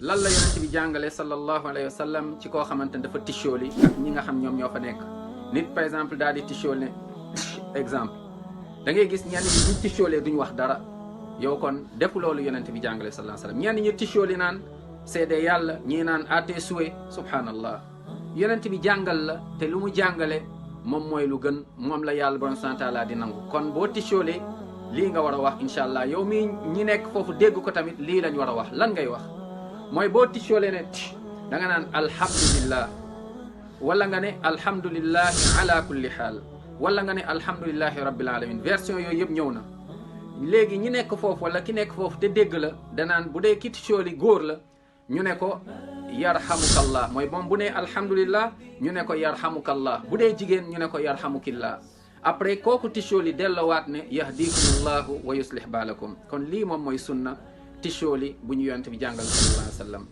lan la yonent bi jàngale sallallahu alayhi wa sallam ci koo xamante ne dafa tisóoli ak ñi nga xam ñoom ñoo fa nekk. nit par exemple daal di tisóoli ne exemple da ngay gis ñenn ñi buñ tisóolee duñ wax dara yow kon def loolu yonent bi jàngale sallallahu alayhi wa sallam ñenn ñi tisóoli naan seede yàlla ñii naan ate suwe subhanallah yonent bi jàngal la te lu mu jàngale moom mooy lu gën moom la yàlla borom subhanahu wa taala di nangu kon boo tisóolee lii nga war a wax incha allah yow mii ñi nekk foofu dégg ko tamit lii lañ war a wax lan ngay wax mooy boo tisóolee ne da nga naan alhamdulillah wala nga ne alhamdulillahi ala kulli xaal wala nga ne alhamdulillahi rabbil alamin version yooyu yëpp ñëw na léegi ñi nekk foofu wala ki nekk foofu te dégg la danaan bu dee ki tisóoli góor la ñu ne ko yarhamukallah mooy moom bu ne alhamdulillah ñu ne ko yarhamukallah bu dee jigéen ñu ne ko yarhamukillah après kooku tisóoli dellowaat ne yahdikumullahu wa yuslih baalakum kon lii moom mooy sunna tisóoli bu ñu yonent bi jàngal sallallahu alayhi wa sallam